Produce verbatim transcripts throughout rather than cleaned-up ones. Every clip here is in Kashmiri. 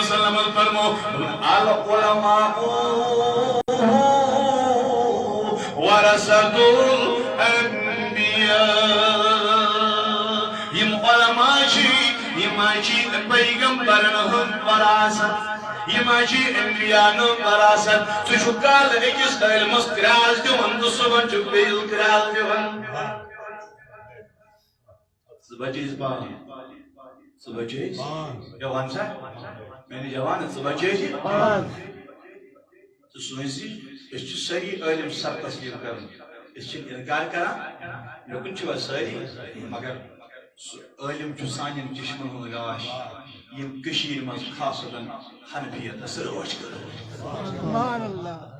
وسلم فرمو، العلماء ورثة الأنبياء۔ یِم علماء چھِ، یِم حظ چھِ پیغمبرن ہٕنٛز وراثت، یِم حظ چھِ انبیاءن ہٕنٛز وراثت۔ ژٕ چھُکھ کالہٕ أکِس عٲلمس کرٛاس دِوان تہٕ صُبحن چھُکھ بیٚیِس کرٛاس دِوان۔ ژٕ بچے پانہٕ۔ ژٕ بچے۔ پانہٕ۔ ہے، وَن سا۔ میٛانہِ جوان، ژٕ بچے۔ پانہٕ۔ تہٕ سٲنۍ زِ أسۍ چھِ سٲری عٲلم سب تسلیم کران۔ أسۍ چھِ انکار کران۔ مےٚ کُن چھِوا سٲری؟ مگر سُہ عٲلم چھُ سانٮ۪ن چشمن ہُنٛد گاش، یِم کٔشیٖرِ منٛز خاصتاً حنفیتس رٲچھ کٔر۔ سبحان اللہ۔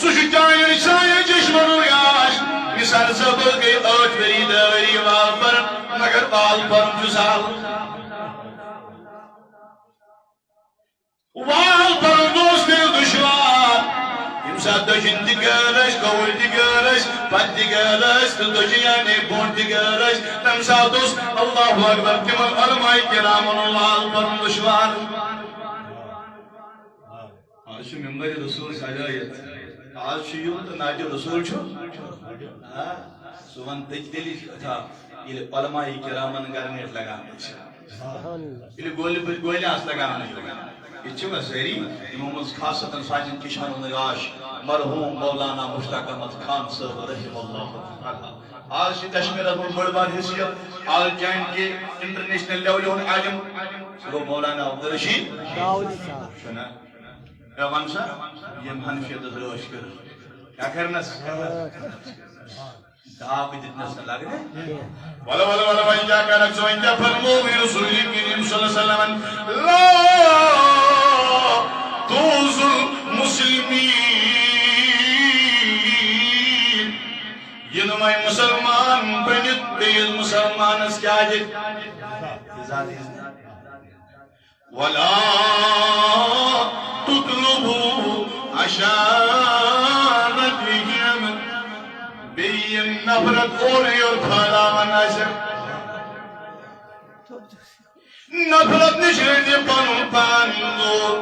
سُہ چھُ چانٮ۪ن سانٮ۪ن چشمن ہُنٛد گاش۔ مثال زبر گٔے ٲٹھ ؤری، دَہ ؤری وال پرن، مگر وال پرن چھُ سہل۔ وال پرن اوس تیٚلہِ دُشوار، ییٚمہِ ساتہٕ دٔچھِنۍ تہِ غٲر ٲسۍ، کھووُر تہِ غٲر ٲسۍ، پتہٕ تہِ غٲر ٲسۍ تہٕ دٔچھِنۍ یعنی برٛونٛٹھ تہِ غٲر ٲسۍ، تَمہِ ساتہٕ اوس اللہ اکبر تِمن علماء کرامن وال پرن دُشوار۔ آز چھُ ممبر رسول سجٲیِتھ۔ آز چھُ یُن تہٕ نعتِ رسول چھُ۔ آ، سُہ وَن تٔتۍ تیٚلہِ کتھا، ییٚلہِ علماء کرامن گرنیٹ لگان ٲسۍ۔ ییٚلہِ گولہِ، گولہِ آسہٕ لگان ٲسۍ۔ ییٚتہِ چھِ وۄنۍ سٲری، یِمو منٛز خاصتاً سانٮ۪ن چشمن ہُنٛد گاش، مرحوم مولانا مشتاق احمد خان صٲب رحمہ اللہ تعالیٰ۔ آز چھِ کشمیرس منٛز بٔڑ بار حیثیت، آل جے اینڈ کے انٹرنیشنل لیولہِ ہُنٛد عالم، سُہ گوٚو مولانا عبدالرشید۔ داوودی صاحب۔ چھُنہ؟ ہے، وَن سا، یِم حنفیتس رٲچھ کٔر۔ کیٛاہ کرنس؟ داغ دیُتنس نہٕ لگنہٕ۔ ولو، ولو، ولو، وۄنۍ کیٛاہ کرکھ ژٕ؟ وۄنۍ کیٛاہ فرمووُے رسول کریم صلی اللہ علیہ وسلمن؟ لا تؤذوا المسلمین۔ یہِ نہٕ وۄنۍ مُسلمان بٔنِتھ بیٚیِس مُسلمانس کیٛازِ؟ ولا تطلبوا عشائرهم۔ بیٚیہِ یِم نفرت اورٕ یورٕ پھٲلاوان آسن۔ نفرت نِش رٔٹِو پنُن پان دوٗر۔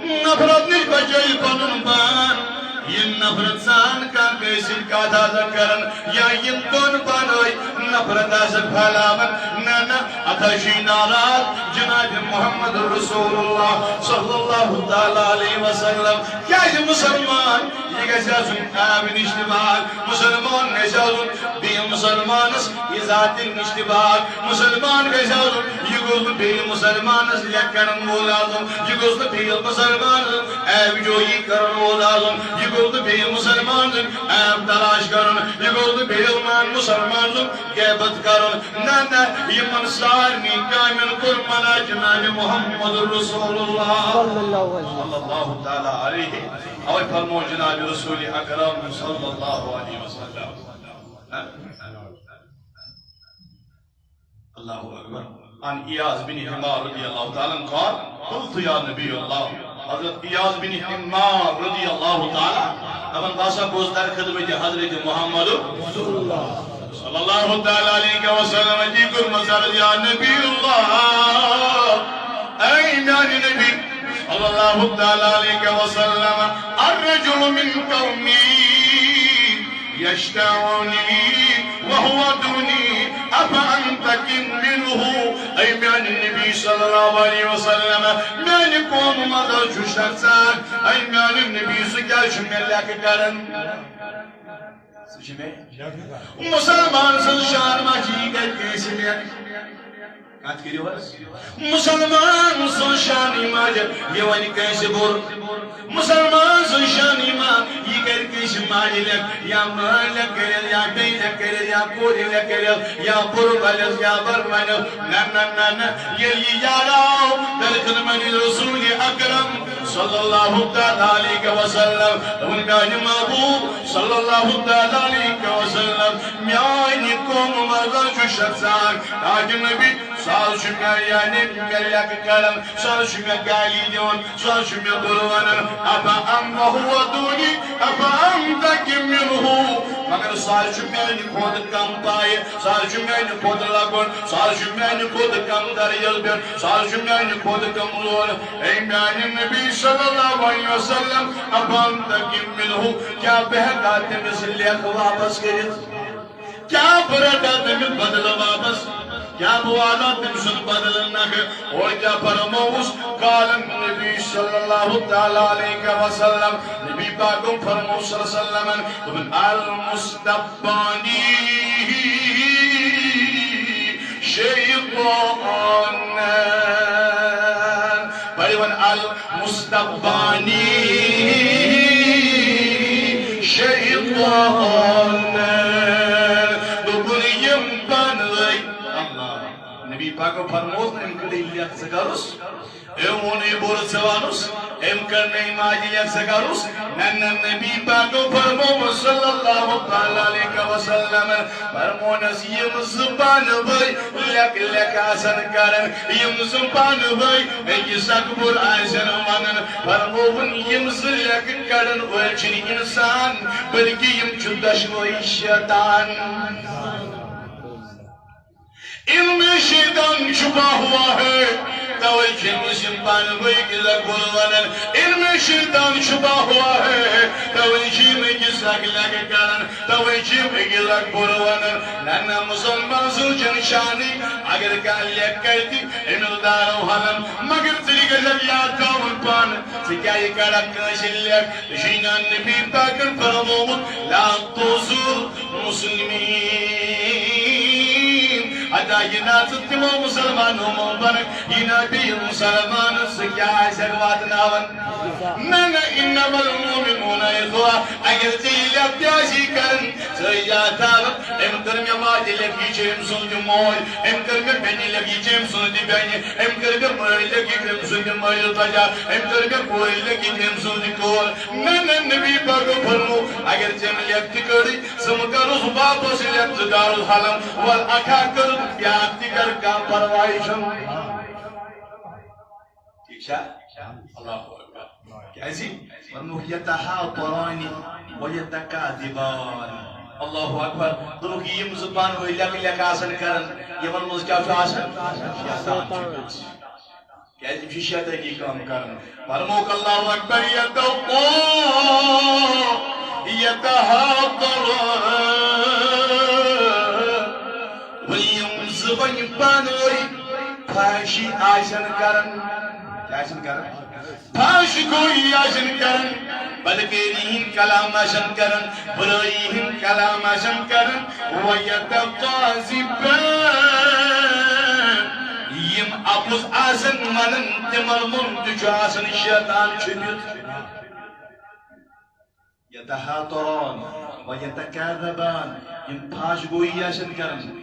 نفرت نِش بچٲیِو پنُن پان۔ یِم نفرت سان کانٛہہ کٲنٛسہِ سۭتۍ کتھ آسن کران یا یِم دۄن پانے نفرت آسن پھٔہلاوان، نہ، نہ، اتھ حظ چھُ یہِ ناراض جناب محمد رسول اللہ صلی اللہ تعالیٰ علیہ وسلم۔ کیٛازِ مُسلمان یہِ گژھِ آسُن عیبہٕ نِش تہِ پاک، مُسلمان گژھِ آسُن بیٚیہِ مُسلمانس عزتہٕ نِش تہِ پاک، مُسلمان گژھِ آسُن، یہِ گوٚژھ نہٕ بیٚیہِ مُسلمانس لیٚکھ کرن وول آسُن، یہِ گوٚژھ نہٕ بیٚیہِ مُسلمان سُنٛد عیب جویی کرن وول آسُن، یہِ گوٚژھ نہٕ بیٚیہِ مُسلمان سُنٛد عیب تلاش کرُن، یہِ گوٚژھ نہٕ بیٚیہِ مُسلمان سُنٛد غیبت کرُن۔ نہ، نہ، یِمن سارنٕے کامٮ۪ن کوٚر منع جناب محمد رسول اللہ صلی اللہ علیہ وسلم۔ صلی اللہ تعالیٰ علیہ۔ اوے فرمو جناب رسول اکرم صلی اللہ علیہ وسلم۔ اللہ اکبر۔ عن ایاس بن حمار رضی اللہ تعالیٰ عنہ قال، قلت یا نبی اللہ، حضرت ایاس بن حمار رضی اللہ تعالیٰ عنہ، دپان، بہٕ ہسا گوس در خدمت حضرت محمد صلی اللہ تعالیٰ علیہ وسلم، جی کوٚرمس عرض، یا نبی اللہ، اے میانہِ نبی صلی اللہ تعالیٰ علیہ وسلم، الرجل من قومی یشتاعنی وہو دونی، افانتقم منہ۔ اے میانہِ نبی صلی اللہ علیہ وسلم، میانہِ قومہٕ منٛز حظ چھُ شخص اکھ، اے میانہِ نبی، سُہ کیٛازِ چھُ مےٚ لیٚکہٕ کران؟ سُہ چھُ مےٚ مُسلمان سٕنٛز شان ما چھِ یہِ کرِ کٲنٛسہِ لیٚکہٕ؟ کتھ کٔرِو حظ۔ مُسلمان سٕنٛز شان یہِ ما چھِ یہِ وَنہِ کٲنٛسہِ بُرٕ؟ مُسلمان سٕنٛز شان یہِ ما یہِ کرِ کٲنٛسہِ ماجہِ لیٚکھ یا مٲلۍ لیٚکھ کٔرِتھ یا بیٚنہِ لیٚکھ کٔرِتھ یا کورِ لیٚکھ کٔرِتھ یا بُرٕ وَنٮ۪س یا وَرٕ وَنٮ۪س؟ نہ، نہ، نہ، نہ۔ ییٚلہِ یہِ یارٕ آو در خدمت رسول اکرم صلی اللہ تعالیٰ علیہ وسلم، دوٚپُن، میانہِ محبوب صلی اللہ تعالیٰ علیہ وسلم، میانہِ قومہٕ منٛز حظ چھُ شخص اکھ، تاکہِ نبی، سُہ حظ چھُ مےٚ، یعنی مےٚ لیٚکہٕ کران، سُہ حظ چھُ مےٚ گالی دِوان، سُہ حظ چھُ مےٚ بُرٕ وَنان۔ أفأنت وهو دوني أفأنتقم منه؟ مگر سُہ حظ چھُ میانہِ کھۄتہٕ کم پایہِ، سُہ حظ چھُ میانہِ کھۄتہٕ لۄکُٹ، سُہ حظ چھُ میانہِ کھۄتہٕ کم درجس پٮ۪ٹھ، سُہ حظ چھُ میانہِ کھۄتہٕ کمزور۔ اے میانہِ نبی صلی اللہ علیہ وسلم، أفأنتقم منه؟ کیٛاہ بہٕ ہٮ۪کا تٔمِس لیکھ واپس کٔرِتھ؟ کیٛاہ بہٕ رٹا تٔمِس بدلہٕ واپس؟ کیٛاہ بہٕ والہٕ تٔمۍ سُنٛد بدلہٕ نکھٕ؟ اور کیٛاہ فرمووُس؟ قال النبی صلی اللہ تعالی علیہ وسلم، نبی پاکو فرموو صلی اللہ علیہ وسلمن، دوٚپُن، المستبانی شیطان۔ پٔرِو وۄنۍ، المستبانی شیطان۔ دوٚپُن، یِم پانہٕ ؤنۍ۔ اللہ۔ نبی پاکو فرمووُس نہٕ، أمۍ کٔڑٕے لیکھ ژٕ کَرُس، أمۍ ووٚنُے بُرٕ ژٕ وَنُس، أمۍ کٔڑنَے ماجہِ لیکھ ژٕ کَرُس۔ نہ، نہ، نبی پاکو فرمووُس صلی اللہ تعالی علیہ وسلم، فرمونس، یِم زٕ پانہٕ ؤنۍ لیکھ لیکھ آسن کران، یِم زٕ پانہٕ ؤنۍ أکِس اکھ بُرٕ آسن ونان، فرمووُن، یِم زٕ لیکھ کڑن وٲلۍ چھِنہٕ انسان، بلکہِ یِم چھِ دۄشوے شیطان۔ ان میں شیطان چھپا ہوا ہے، توے چھِ أمِس یِم پانہٕ ؤنۍ أکِس اکھ بُرٕ ونان۔ ان میں شیطان چھپا ہوا ہے، توے چھِ یِم أکِس اکھ لیکھ کران۔ توے چھِ یِم أکِس اکھ بُرٕ ونان۔ نہ، نہ، مسلمان سٕنٛز چھَنہٕ شانٕے۔ اگر کانٛہہ لیکھ کرِ تہِ، أمِس دارو حلن۔ مگر ژٕ تہِ گژھکھ یاد تھاوُن پانہٕ، ژٕ کیٛازِ کڑکھ کٲنٛسہِ لیکھ؟ ژےٚ چھُے نا نبی پاکن فرمومُت، لا تؤذوا المسلمین۔ ادا یہِ نا ژٕ تِمو مسلمانو منٛز بنکھ، یہِ نا بیٚیہِ مسلمان، ژٕ کیٛاہ آسکھ واتناوان؟ نہ، نہ، انما المؤمنون اخوہ۔ اگر ژےٚ یہِ لیکھ تہِ آسی کرٕنۍ، ژٕ یاد تھاو، أمۍ کٔر مےٚ ماجہِ لیکھ، یہِ چھِ أمۍ سٕنٛز تہِ موج، أمۍ کٔر مےٚ بیٚنہِ لیکھ، یہِ چھِ أمۍ سٕنٛز تہِ بیٚنہِ، أمۍ کٔر مےٚ مٲلۍ لیکھ، یہِ چھِ أمۍ سٕنٛز تہِ مٲلۍ تجا، أمۍ کٔر مےٚ کورِ لیکھ، یہِ چھِ أمۍ سٕنٛز تہِ کور۔ نہ، نہ، نبی پاکو فرمو، اگر ژےٚ أمۍ لیکھ تہِ کٔرٕے، ژٕ مہٕ کَرُس واپس لیکھ، ژٕ دارُس حلم، وَل اکھا کٔر بیٛاکھ تہِ کر، کانٛہہ پرواے چھُنہٕ۔ ٹھیک چھا؟ اللہ اکبر۔ کیازِ؟ فرمووُکھ، یتحاوران و یتکاذبان۔ اللہ اکبر۔ دوٚپُکھ، یِم زٕ پانہٕ ؤنۍ لیکہٕ لیکہٕ آسان کران، یِمن منٛز کیٛاہ چھُ آسان؟ شیطان چھُ آسان۔ کیازِ؟ یِم چھِ شیطٲنی کٲم کران۔ فرمووُکھ، اللہ اکبر، یتو-، یتحاوران۔ وۄنۍ یِم زٕ وۄنۍ پانہٕ ؤنۍ فحشی آسن کران۔ کیٛاہ آسن کران؟ فحش گویی آسن کران، بدکاری ہٕنٛدۍ کلام آسن کران، برٲیی ہٕنٛدۍ کلام آسن کران۔ وَيَتَقَاذِفَانِ۔ یِم اپُز آسن ونان، تِمن منٛز تہِ چھُ آسان شیطان چھُپِتھ۔ یتحاوران و یتکاذبان، یِم فحش گویی آسن کران۔